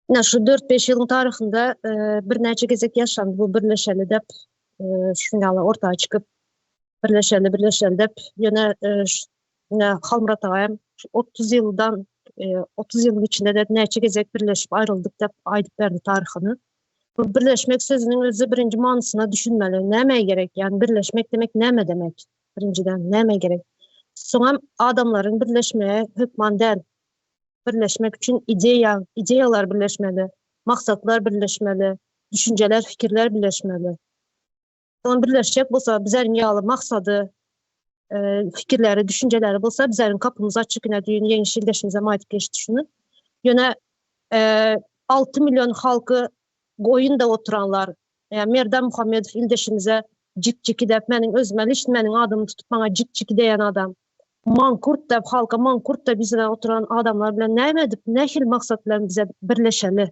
Ine şu 4-5 ýylyň taryhynda birnäçe gezek ýaşandy bu birleşeli dep, şuň ýaly orta çykyp birleşeli, birleşeli dep, ýöne ine Halmyrat aga hem 30 ýyldan 30 ýylyň içinde de näçe gezek birleşip aýryldyk dep aýdyp berdi taryhyny. Bu birleşmek sözüniň özi birinji manysyna düşünmeli. Nämä gerek? Ýagny birleşmek demek näme demek? Birinjiden näme gerek? Soňam adamlaryň birleşmegi hökman däl. Birleşmek üçin ideýa, ideýalar birleşmeli, maksatlar birleşmeli, düşünjeler, fikirler birleşmeli. Soň birleşjek bolsa bizeriň ýaly maksady, e, fikirleri, düşünjeleri bolsa bizeriň kapymyz açyk ine düýn Ýeňiş ildeşimizem aýdyp geçdi şuny. Ýöne e, 6 million halky goýunda oturanlar, e, Merdan Muhammedow ildeşimize jik-jiki dep meniň özüme liçn meniň adymy tutup maňa jik-jiki diýen adam. Mankurt dep halka mankurt dep ýüzüne oturan adamlar bilen näme edip, nähili maksat bilen bize birleşeli?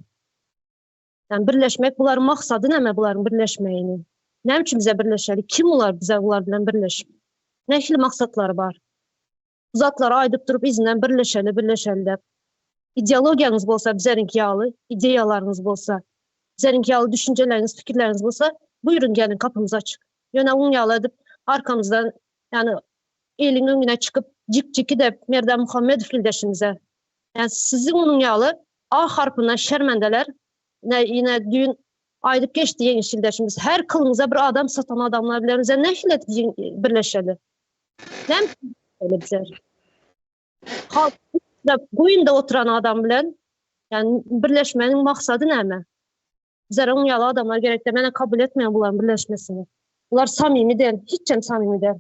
Yani birleşmek bularyň maksady näme bularyň birleşmegini? Näme üçin bize birleşeli? Kim ular bize bular bilen birleşip? Nähili maksatlary bar? Bu zatlary aýdyp durup yzyndan birleşeli, birleşeli dep. Ideologiýaňyz bolsa bizeriňki ýaly, ideýalaryňyz bolsa, bizeriňki ýaly düşünjeleriňiz, pikirleriňiz bolsa, buýruň geliň kapymyz açyk. Ýöne oň ýaly edip arkamyzdan, ýani eliň öňüne çykyp jik-jiki dep Merdan Muhammedow ildeşimize. Ýani siziň onuň ýaly A harpyndan şermendeler ne ýine düýn aýdyp geçdi Ýeňiş ildeşimiz. Her kylymyza bir adam satan adamlar bilen bize nähili edip birleşeli? Näme üçin bizler? Halk goýunda oturan adam bilen ýani birleşmegiň maksady näme? Bizlere oň ýaly adamlar gerek däl. Menä kabul etmeýän bularyň birleşmesini. Bular samimi däl, hiçem samimi däl.